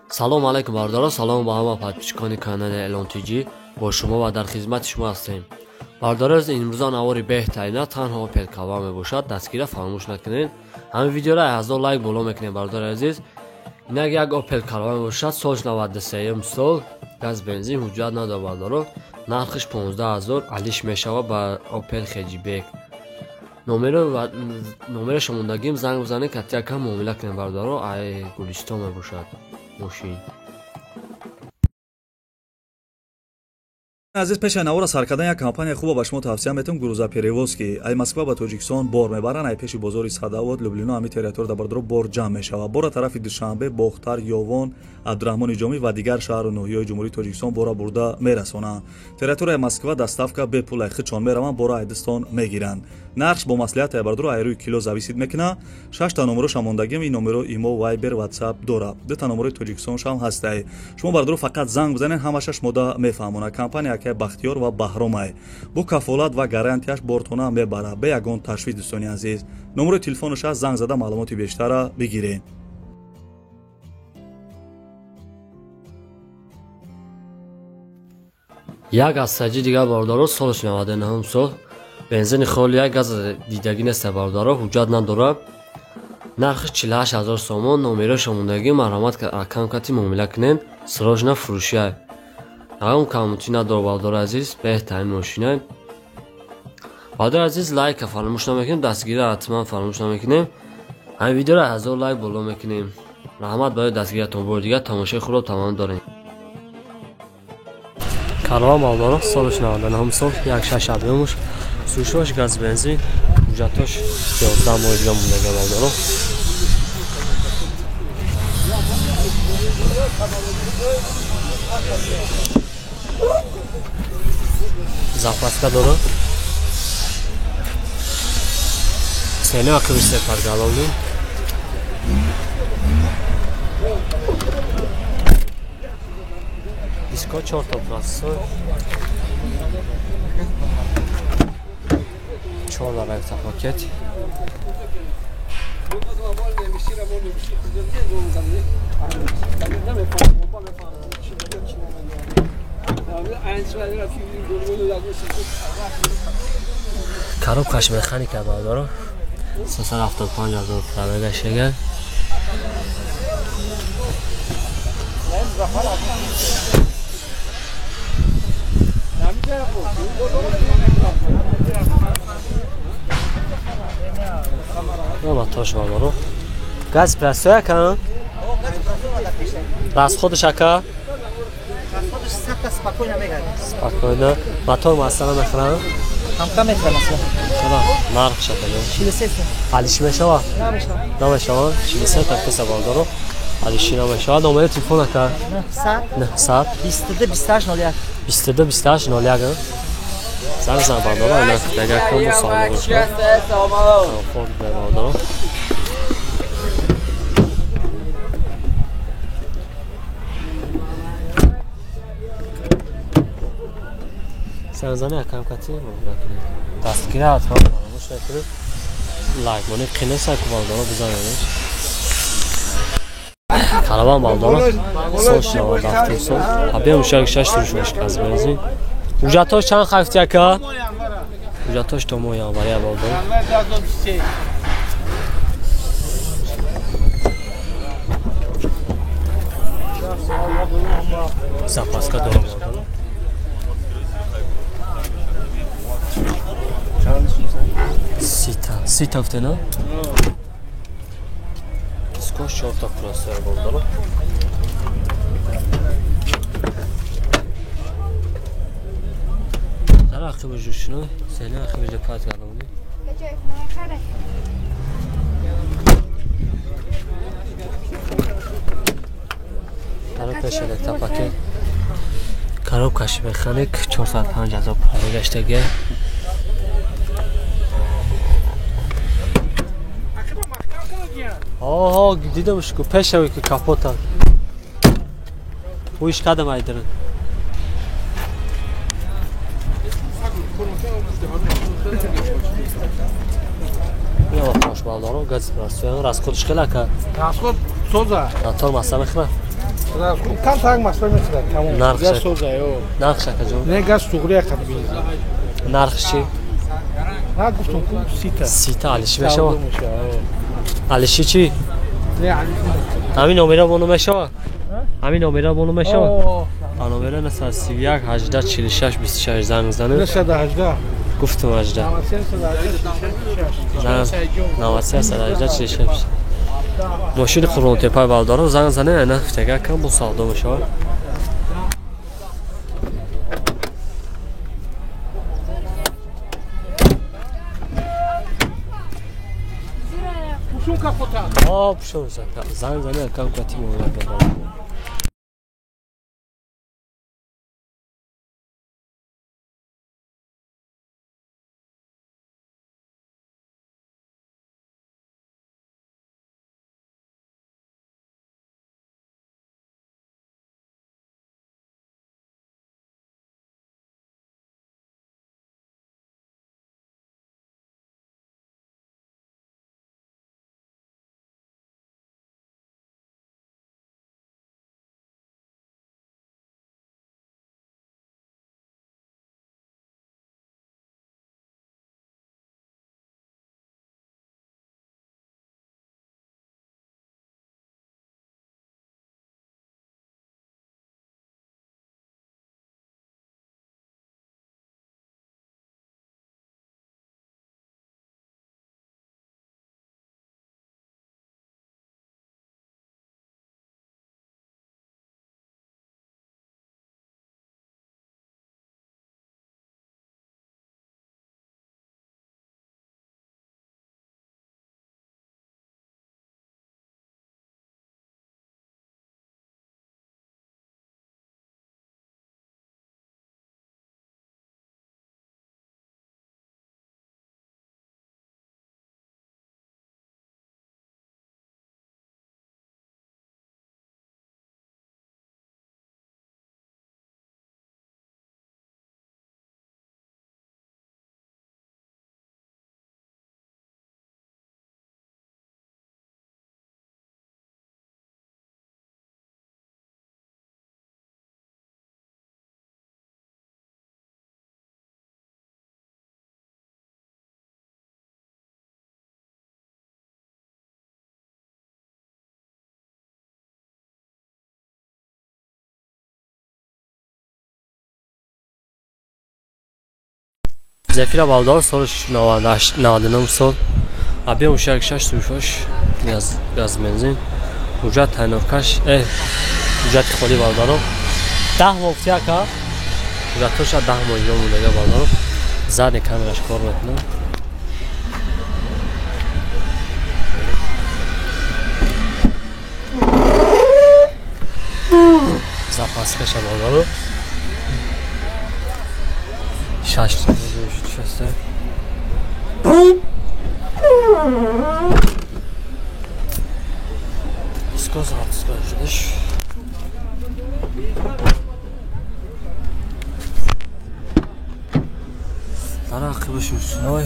Салом алайкум бародарон, салом ба ҳама подписчикони канали Элон ТЖ. Бо шумо ва дар хизмати шумо ҳастем. Бародарон, имрӯза навори беҳтарина танҳо Opel Kawa мебошад. Дастгира фаромӯш накунед. Ҳамин видеоро 1000 лайк боло мекунем бародари азиз. Инак як Opel Kawa мебошад, соли 93 сол, газ бензин, ҳуҷҷат надорад бародарон. Нархиш 15000 алиш мешавад ба Opel Hatchback. Номеро шумондагим, занг бизанед, кати якам муомила кунем бародарон. Ай Гулистон мебошад мошин. Азиз, пеш аз навора сар кардан як компания хуба ба шумо тавсия метавам, Грузоперевозки. Ай Москва ба Тоҷикистон бор мебаранд, ай пеши бозори Садовод, Люблино, ҳами территория дар бардоро бор ҷамъ мешавад. Бора тарафи Душанбе, Бохтар, Ёвон, Абдураҳмони Ҷомӣ ва дигар шаҳру ноҳияҳои Ҷумҳурии Тоҷикистон бора бурда мерасонанд. Территорияи Москва доставка бепул, ай худшон мераванд, бора айдистон мегиранд. Нархш бо маслиҳат ай бардоро ай рӯи кило зависит мекунад. 6 та номероша мондагим, ин номеро имо, Вайбер, Ватсап дорад. Дута номерои Тоҷикистоншам ҳастай. Шумо бардоро фақат занг бизанед, ҳамаша шумода мефаҳмонад. Компания акай Бахтиёр ва Баҳромай бо кафолат ва гарантияш бортона мебарад, бе ягон ташвиш. Дӯстони азиз, номерои телефонаш аст, занг зада маълумоти бештара бигиред. Як астаҷи дигар бародаро, солаш 99 сол, бензини холи, як газ дидагӣ нест бародаро, ҳуҷҷат надорад. Нархиш 48000 сомон. Номероша мондагӣ, марҳамат, рақам кати муомила кунед. Срочно фурӯшия, ягон камутӣ надорад бародари азиз, беҳтарин мошина. Бародари азиз, лайка фаромӯш намекунем, дастгирӣ ҳатман фаромӯш намекунем. Ҳамин видеоро 1000 лайк боло мекунем. Раҳмат барои дастгириятон. Бори дигар тамошои хубро тамом дорем. Карван бародаро, солаш 99 сол, як шаш объёмуш, сӯшош газ бензин, ҳуҷҷатош 11 моҳи дига мондага бародаро. Запаска дорад. Сени ақиби сепаргалони. Диско чорта процессор. Чор ракта пакет. Коробкаш механика бародаро. 375 ҳазор пробегаш егар. Мотош бародаро. Газ простой ака? Расходаш ака? Спокойно мегардад. Спокойно. Мотор масала мехӯрам? Ҳамка мехӯрам масала. Чаро? Нарх шата. 43 сом. Алиш мешава? Намешава. Намешава? 43 та песа бародаро. Алиши намешава. Номери телефон ака? 900 900 22 28 01. 22 28 01. Занг зан бародаро, ина дагар кому савол бошад. Комфорт бародаро. Занг акам кати муомила кунед. Дастгирӣ ҳатман фаромӯш накунед. Лайк монед, қинеса ку бародаро бизанед. Караван бародаро, сол 97 сол. Объем шак шаш турушош газ бензин. Ҳуҷҷатош чанд хафти ака? Ҳуҷҷатош то моҳи января бародаро. Запаска дорам бародаро. Сита, сита гуфтена? Дискош чорта процессор бародаро. Дар ақиби ҷӯшино, сени ақиби ҷапат галони. Дар пеш электропакет. Коробкаши механик 405 ҳазор пробегаштага. Оҳо, дидамш ку пешави ки капота. Ӯиш кадам айдирин. Ина тош балдоро газ расоян расходш хела ка. Расход соза. Мотор маса мехӯрад. Кам так масла мехӯрад, тамом. Газ соза, ё. Нархш акаҷон? Не, газ туғри акад бензин. Нархш чи? На гуфтам ку сита. Сита алиши мешава? Алиши чи? Не, алиши. Ҳамин номера бону мешава? Ҳамин номера бону мешава? А номера 931 18 46 26 занг занед. 918. Гуфтам 18. 93 18 46. Мошини Қурғонтепаи бародаро занг занед, айна ҳафтага кам бо савдо мешавад. Пушон занг занед, кам кати муомила карда. Зефира бародар соли 99 сол объем 6,6 газ бензин ҳуҷҷат тайноркаш ҳуҷҷати холӣ бародаро 10 моҳ яка ҳуҷҷатоша 10 моҳ ё мондага бародаро задни камераш кор мекунад. Запаскаша бародаро 6 6 Дискоз запускаешь. Дар ақибаш ручной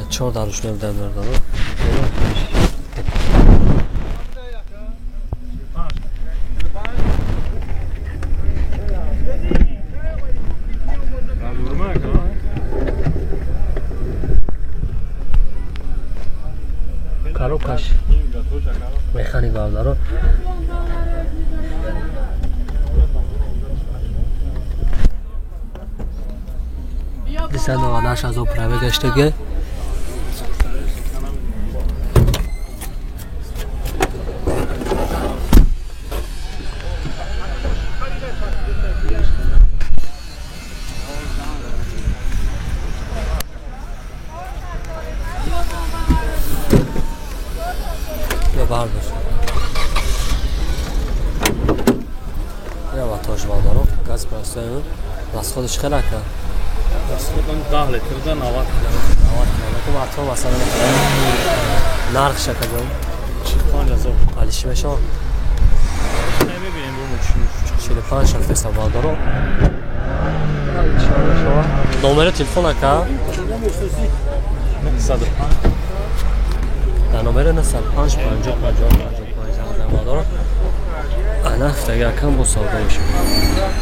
4 дар ручной будан бародаро. Коробкаш механик бародаро. Десад навадаҳашт ҳазор пробег гаштаги. Бардор. Я ватош бародаро, газ простой. Расходиш хеле ака. Расходам 10 литр да 90 километр. 90 километр вато масалан. Нархш ака ҷон 45000. Алиши мешава? Мебинем бо мошин. 45 шафтеса бародаро. Номери телефон ака? 905. Дар номери 905 50 50 55 занг бародаро. Ана, гуфтаги акам, бо савдо мешавад.